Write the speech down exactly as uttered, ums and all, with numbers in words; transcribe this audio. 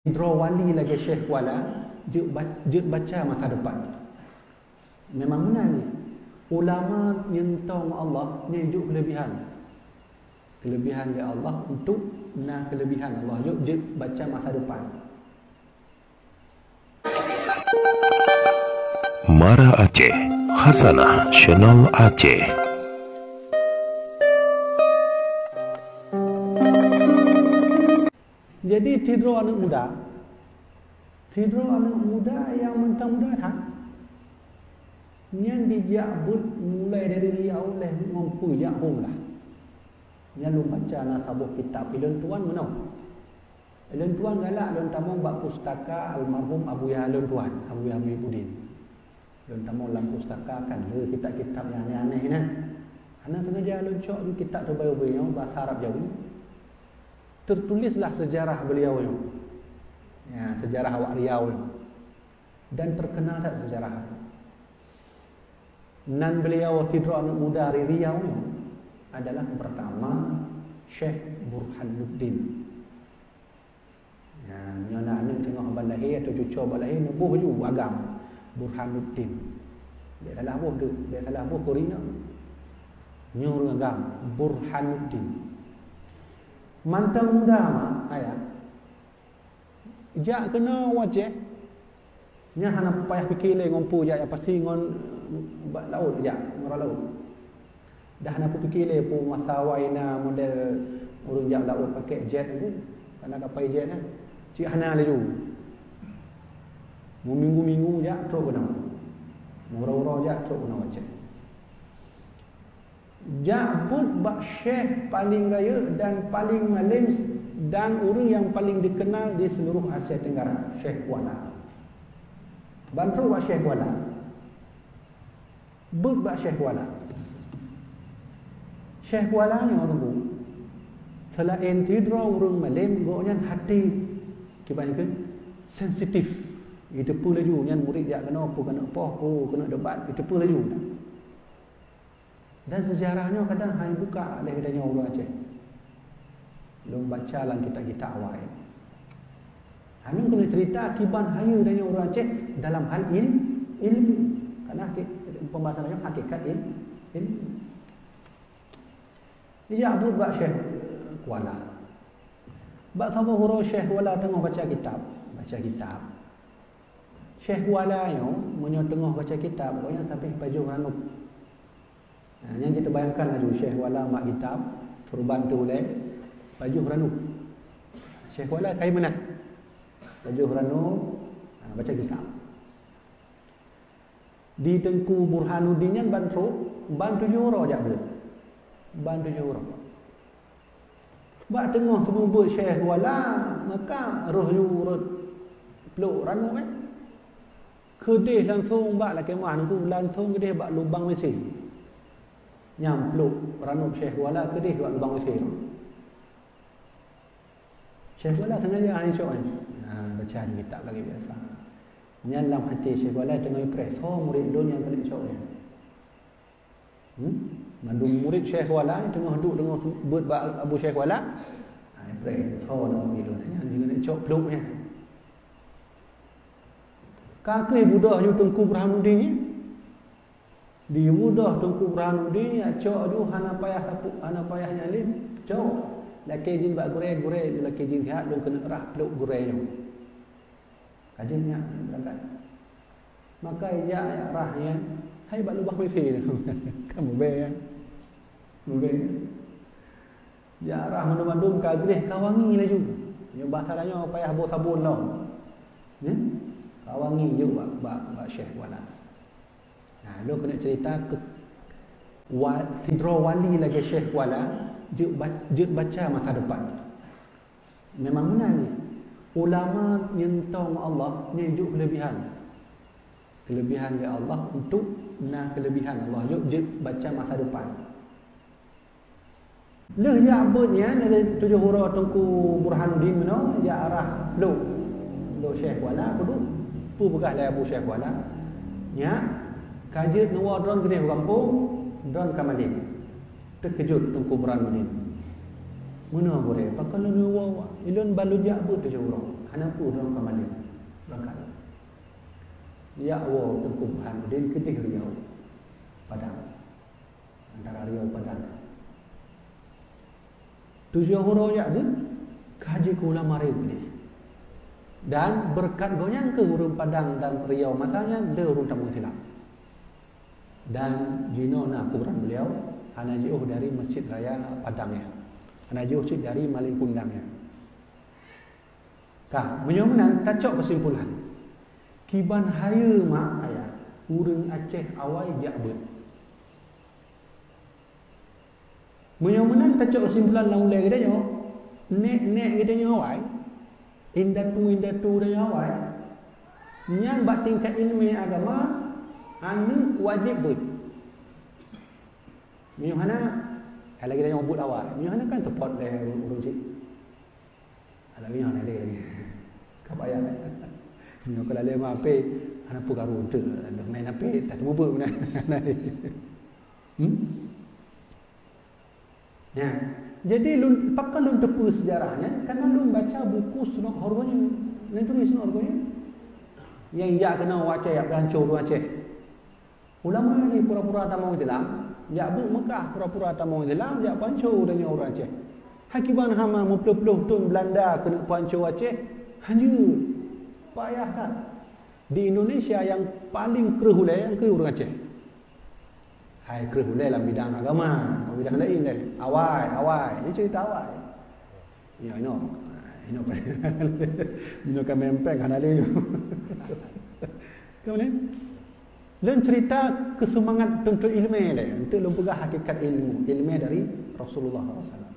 Sidroe wali lagée Syekh Kuala jeuet ba-, jeuet baca masa depan. Memang meunan nyan. Ulama nyang tong Allah nyan jeuet keulebihan. Keulebihan lé Allah untuk na keulebihan Allah jeuet, jeuet baca masa depan. Mara Aceh, Khasanah Channel Aceh. Jadi, sidroe aneuëk muda, sidroe aneuëk muda nyang mantong muda that, nyan dijak beuet mulai dari Riau lheueh ngon peue jak hom lah. Nyan lôn baca na saboh kitab, ilôn tuan meunoe. Ilôn tuan galak lôn tamong bak pustaka almarhum Abuya lôn tuan, Abuya Muhibbuddin. Lôn tamong lam pustaka kan le kitab-kitab nyang aneh-aneh nyan. Hana sengaja lôn cok di kitab teubayeue nyoe bahasa Arab Jawi. Tertulislah sejarah beliau nyoe. Ya, sejarah awak Riau nyoe. Dan terkenal that sejarah. Nan beliau sidroe aneuëk muda dari Riau nyoe adalah pertama Syekh Burhanuddin. Ya, nyoe na aneuëk teungoh ban lahé atau cucoe ban lahé neuboh ju agam Burhanuddin. Bék salah boh tu, bék salah boh keu rineu. Nyoe ureuëng agam Burhanuddin. Mantong muda ma, ayah. Jak keunoe u Aceh. Nyan hana payah pike lé ngon peue jak, nyang pasti ngon bak laôt jak, ngon rot laôt. Dah hana peue pike lé peue masa awai na model ureuëng jak laôt pakai jet tu. Kana kapai jet nyan. Cit hana laju. Meuminggu-minggu jak trok keunoe. Meurau-rau jak trok keunoe u Aceh. Jak beuet bak syekh paling rayeuk dan paling malém dan ureuëng nyang paling dikenal di seluruh Asia Tenggara, Syekh Kuala. Ban trok bak Syekh Kuala. Beuet bak Syekh Kuala. Syekh Kuala nyoe, Teungku, seulaén sidroe ureuëng malém, gobnyan até kiban kheun sensitif. Jiteupeue laju nyan murit jak keunoe, peue keuneuk poh, peue keuneuk debat, jiteupeue laju. Dan seujarah nyoe kadang hana buka lé geutanyoe ureuëng Aceh. Lôn baca lam kitab-kitab awai. Hana keuneuk cerita kiban hayeue geutanyoe ureuëng Aceh dalam hal il-, ilmu. Karena haki-, pembahasan nyoe hakikat il-, ilmu. Ijak buet bak Syekh Kuala. Bak saboh uroe Syekh Kuala teungoh baca kitab, baca kitab. Syekh Kuala nyoe meunyoe teungoh baca kitab, gobnyan sabe pajoh ranub. Nah, nyan kita bayangkan laju Syekh Kuala mak kitab, turban tu ulée, pajoh ranub. Syekh Kuala kai meunan. Pajoh ranub, nah, baca kitab. Di Teungku Burhanuddin nyan ban trok, ban tujoh uroe jak beuet. Ban tujoh uroe. Bak teungoh seumeubeuet Syekh Kuala, maka roh nyoe rot plok ranub, eh. Keudeh langsong bak lakée meu'ah Teungku, langsong keudeh bak lubang WC. Nyang plok ranub Syekh Kuala keudeh bak lubang WC. Syekh Kuala sengaja hana cok, eh. Ha, baca di kitab lagée biasa. Nyan lam até Syekh Kuala teungoh ipreh, soe murit lôn nyang keuneuk cok nyan. Hmm? Mandum murit Syekh Kuala teungoh duek teungoh beuet bak Abu Syekh Kuala. Ha, ipreh, soe murit lôn nyan, jeuet keuneuk cok plok nyan. Ka keuh budoh ju Teungku Burhanuddin nyan. Di budoh Teungku Burhanuddin, ya, cok ju hana payah sapu-, hana payah nyalin, cok. Lakée jin bak gurée, gurée ju lakée jin sihat, lôn keuneuk rhah plok gurée nyoe. Ka jeuet nyan beurangkat. Maka ijak, ijak rhah nyan, hai bak lubang WC tu. Kan mubée nyan. Mubée. Ijak rhah mandum-mandum ka gleh ka wangi laju. Nyoe bahasa tanyoe payah boh sabon lom. Ya? Ka wangi ju bak, bak, bak Syekh Kuala. Nah, lôn keuneuk cerita keu wa-, sidroe wali lagée Syekh Kuala jeuet ba-, jeuet baca masa depan. Memang meunan nyan. Ulama nyang tong Allah nyan jeuet keulebihan. Keulebihan lé Allah untuk na keulebihan Allah jeuet, jeuet baca masa depan. Lheueh jak beuet nyan, lheueh tujoh uroe Teungku Burhanuddin meunoe, jak rhah plok, plok Syekh Kuala, peuduek, peue peugah lé Abu Syekh Kuala. Nyak, ka jeuet neuwoe droe keudeh u gampông, droe ka malém. Teukeujot Teungku Burhanuddin. Meunoe gurée, pakon lôn neuwoe, ilôn ban lôn jak beuet tujoh uroe. Hana peue droe ka malém. Beurangkat. Jak woe Teungku Burhanuddin keudeh Riau, Padang. Antara Riau Padang. Tujoh uroe jak beuet, ka jeuet keu ulama rayeuk keudeh. Dan beureukat gobnyan keuh ureuëng Padang dan Riau masa nyan le ureuëng tamong Islam. Dan jinoe na kuburan beliau, hana jiôh dari Masjid Raya Padang nyan. Hana jiôh cit dari Malin Kundang nyan. Ka, meunyoe meunan tacok keusimpulan. Kiban hayeue mak ayah ureuëng Aceh awai jak beuet. Meunyoe meunan tacok keusimpulan lam ulée geutanyoe, nek-nek geutanyoe awai, indatu-indatu geutanyoe awai, nyan bak tingkat ileumé agama aneuk wajéb beuet. Meunyoe hana, hai lagée tanyoe buet awai. Meunyoe hana kan teupot lé ureuëng cit. Hai lagée nyoe, hai lagée lagée. Ka payah. Meunyoe ka lalée ma H P, hana peue karu teuk. Main H P, tak teubeubeuk meunan. Hmm? Ya. Jadi lôn pakon lôn teupeue seujarah nyan, karena lôn baca buku Snouck Hurgronje. Lôn tulis Snouck Hurgronje. Nyang jak keunoe u Aceh, jak peuhanco ureuëng Aceh. Ulama jih pura-pura tamong Islam, jak beuet Meukah pura-pura tamong Islam, jak peuhanco tanyoe ureuëng Aceh. Hai kiban hama meuploh-ploh thon Beulanda keuneuk peuhanco Aceh, hanjeuet. Payah that. Di Indonesia nyang paleng kreueh ulée nyang keuh ureuëng Aceh. Hai kreueh ulée lam bidang agama, lam bidang laén deh. Awai, awai. Ini cerita awai. Ya, inoe. Inoe. Inoe ka meumpeng hana lé. Kemudian, lôn cerita keu seumangat tuntut ileumé lé, untuk lôn peugah hakikat ilmu, ileumé dari Rasulullah sallallahu alaihi wasallam.